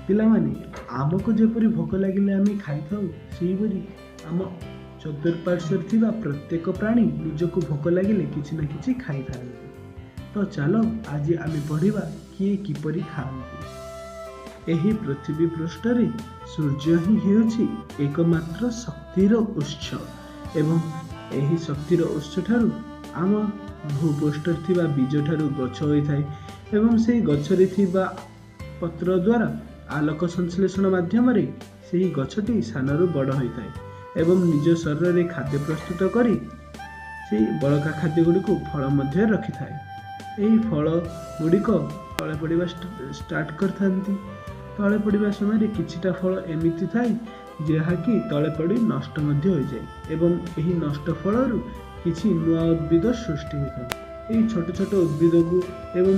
ପିଲାମାନେ, ଆମକୁ ଯେପରି ଭୋକ ଲାଗିଲେ ଆମେ ଖାଇଥାଉ, ସେହିପରି ଆମ ଚତୁଃପାର୍ଶ୍ୱରେ ଥିବା ପ୍ରତ୍ୟେକ ପ୍ରାଣୀ ନିଜକୁ ଭୋକ ଲାଗିଲେ କିଛି ନା କିଛି ଖାଇଥାନ୍ତି। ତ ଚାଲ ଆଜି ଆମେ ପଢ଼ିବା କିଏ କିପରି ଖାଆନ୍ତି। ଏହି ପୃଥିବୀ ପୃଷ୍ଠରେ ସୂର୍ଯ୍ୟ ହିଁ ହେଉଛି ଏକମାତ୍ର ଶକ୍ତିର ଉତ୍ସ ଏବଂ ଏହି ଶକ୍ତିର ଉତ୍ସଠାରୁ ଆମ ଭୂପୃଷ୍ଠରେ ଥିବା ବୀଜଠାରୁ ଗଛ ହୋଇଥାଏ ଏବଂ ସେହି ଗଛରେ ଥିବା ପତ୍ର ଦ୍ୱାରା ଆଲୋକ ସଂଶ୍ଳେଷଣ ମାଧ୍ୟମରେ ସେହି ଗଛଟି ସାନରୁ ବଡ଼ ହୋଇଥାଏ ଏବଂ ନିଜ ଶରୀରରେ ଖାଦ୍ୟ ପ୍ରସ୍ତୁତ କରି ସେହି ବଳକା ଖାଦ୍ୟ ଗୁଡ଼ିକୁ ଫଳ ମଧ୍ୟ ରଖିଥାଏ। ଏହି ଫଳ ଗୁଡ଼ିକ ତଳେ ପଡ଼ିବା ଷ୍ଟାର୍ଟ କରିଥାନ୍ତି। ତଳେ ପଡ଼ିବା ସମୟରେ କିଛିଟା ଫଳ ଏମିତି ଥାଏ ଯାହାକି ତଳେ ପଡ଼ି ନଷ୍ଟ ମଧ୍ୟ ହୋଇଯାଏ ଏବଂ ଏହି ନଷ୍ଟ ଫଳରୁ କିଛି ନୂଆ ଉଦ୍ଭିଦ ସୃଷ୍ଟି ହୋଇଥାଏ। ଏହି ଛୋଟ ଛୋଟ ଉଦ୍ଭିଦକୁ ଏବଂ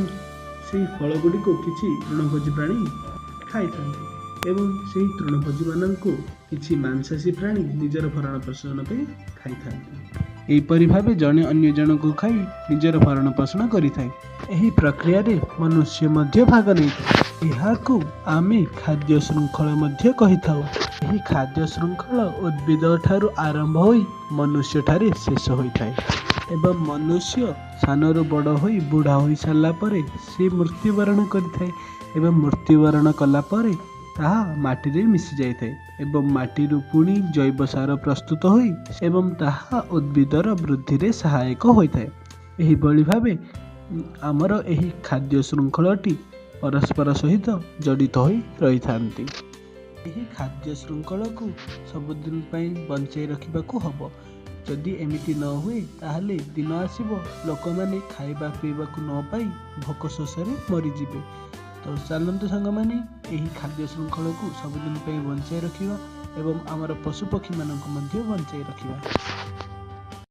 ସେହି ଫଳ ଗୁଡ଼ିକୁ କିଛି ତୃଣଭୋଜୀ ପ୍ରାଣୀ ଖାଇଥାନ୍ତି ଏବଂ ସେହି ତୃଣଭୋଜୀମାନଙ୍କୁ କିଛି ମାଂସାଶୀ ପ୍ରାଣୀ ନିଜର ଭରଣ ପୋଷଣ ପାଇଁ ଖାଇଥାନ୍ତି। ଏହିପରି ଭାବେ ଜଣେ ଅନ୍ୟ ଜଣକୁ ଖାଇ ନିଜର ଭରଣ ପୋଷଣ କରିଥାଏ। ଏହି ପ୍ରକ୍ରିୟାରେ ମନୁଷ୍ୟ ମଧ୍ୟ ଭାଗ ନେଇଥାଏ। ଏହାକୁ ଆମେ ଖାଦ୍ୟ ଶୃଙ୍ଖଳ ମଧ୍ୟ କହିଥାଉ। ଏହି ଖାଦ୍ୟ ଶୃଙ୍ଖଳ ଉଦ୍ଭିଦ ଠାରୁ ଆରମ୍ଭ ହୋଇ ମନୁଷ୍ୟଠାରେ ଶେଷ ହୋଇଥାଏ ଏବଂ ମନୁଷ୍ୟ ସାନରୁ ବଡ଼ ହୋଇ ବୁଢ଼ା ହୋଇସାରିଲା ପରେ ସେ ମୃତ୍ୟୁବରଣ କରିଥାଏ ଏବଂ ମୃତ୍ୟୁବରଣ କଲା ପରେ ତାହା ମାଟିରେ ମିଶି ଯାଇଥାଏ ଏବଂ ମାଟିରୁ ପୁଣି ଜୈବ ସାର ପ୍ରସ୍ତୁତ ହୋଇ ଏବଂ ତାହା ଉଦ୍ଭିଦର ବୃଦ୍ଧିରେ ସହାୟକ ହୋଇଥାଏ। ଏହିଭଳି ଭାବେ ଆମର ଏହି ଖାଦ୍ୟ ଶୃଙ୍ଖଳଟି ପରସ୍ପର ସହିତ ଜଡ଼ିତ ହୋଇ ରହିଥାନ୍ତି। ଏହି ଖାଦ୍ୟ ଶୃଙ୍ଖଳକୁ ସବୁଦିନ ପାଇଁ ବଞ୍ଚାଇ ରଖିବାକୁ ହେବ। ଯଦି ଏମିତି ନ ହୁଏ, ତାହେଲେ ଦିନ ଆସିବ ଲୋକମାନେ ଖାଇବା ପିଇବାକୁ ନ ପାଇ ଭୋକ ଶୋଷରେ ମରିଯିବେ। ତ ଚାଲନ୍ତୁ ସାଙ୍ଗମାନେ, ଏହି ଖାଦ୍ୟ ଶୃଙ୍ଖଳକୁ ସବୁଦିନ ପାଇଁ ବଞ୍ଚାଇ ରଖିବା ଏବଂ ଆମର ପଶୁପକ୍ଷୀମାନଙ୍କୁ ମଧ୍ୟ ବଞ୍ଚାଇ ରଖିବା।